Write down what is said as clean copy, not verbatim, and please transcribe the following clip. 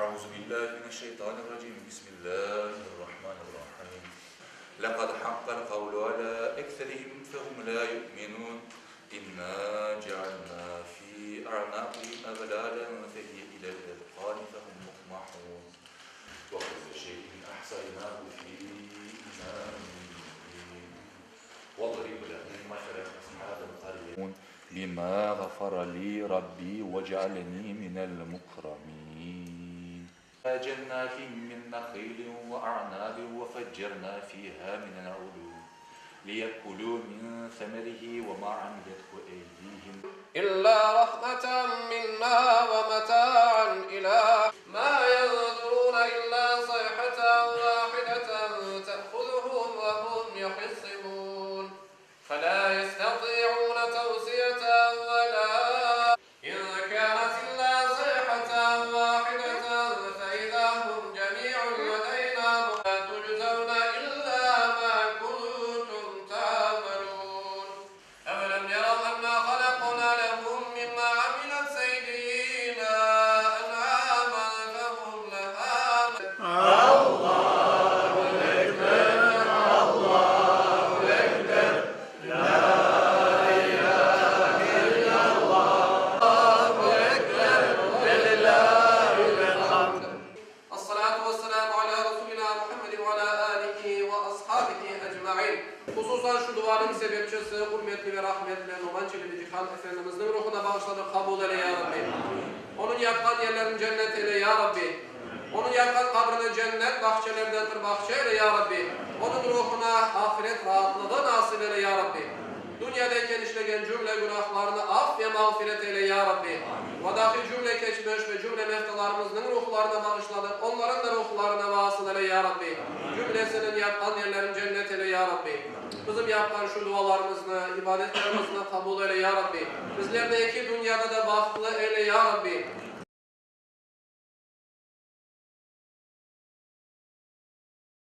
Euzu billahi mineşşeytanirracim. Bismillahirrahmanirrahim. Lekad haqqal kavlu ala ekserihim fehum la yu'minun. İnna cealna fi a'naqihim eglalen fehiye ilel ezqani fehum mukmahun. Ve kulle şeyin ahsaynahu fi imamin mubin. Vadrib lehum meselen ashabel qarye. Bima gafara li Rabbi ve cealeni minel mukramin. Cennatin min nahilin ve a'nabin ve feccerna fiha minel uyun liyekulu min semerihi ve ma amilethu eydihim. İlla rahmeten minna ve meta'an ila. Ma yanzuruna illa sayhaten vahideten te'huzuhum ve hum yuhisimun. Fela yestati'une tevsiyeten ve la. İn kânet illâ sayhaten vâhideten fe-izâ hum cemî'un ledeynâ lâ tuczevne illâ mâ kuntum ta'melûn. Evelem yerav ennâ halaknâ lehum mimmâ amilet eydînâ en'âmen fehum lehâ. Allahu ekber, Allahu ekber, la ilahe illallah, Allahu ekber, velillahil hamd. Esselatu vesselâmu alâ Resulinâ Muhammedin ve alâ âlihi ve ashabihi ecmaîn. Hususan şu duanıñ sebepçisi, ürmetli ve rahmetli Noman Çelebicihan Efendimizniñ ruhuna bağışladıq, qabul eyle, ya Rabbi. Onıñ yatqan yerlerini cennet eyle, ya Rabbi. Onıñ yatqan qabrini cennet bağçelerinden bir bağça eyle, ya Rabbi. Onıñ ruhuna ahiret raatlığı nasip eyle, ya Rabbi. Dünyadayken işlegen cümle günahlarını af ve mağfiret eyle, ya Rabbi. Ve dahi cümle keçmiş ve cümle mevtalarımıznıñ ruhlarına bağışladıq, onların da ruhlarına vasıl eyle, ya Rabbi. Cümlesiniñ yatqan yerlerini cennet eyle, ya Rabbi. Bizim yapqan şu dualarımıznı, ibadetlerimizni qabul eyle, ya Rabbi. Bizlerni eki dünyada da bahtlı eyle, ya Rabbi.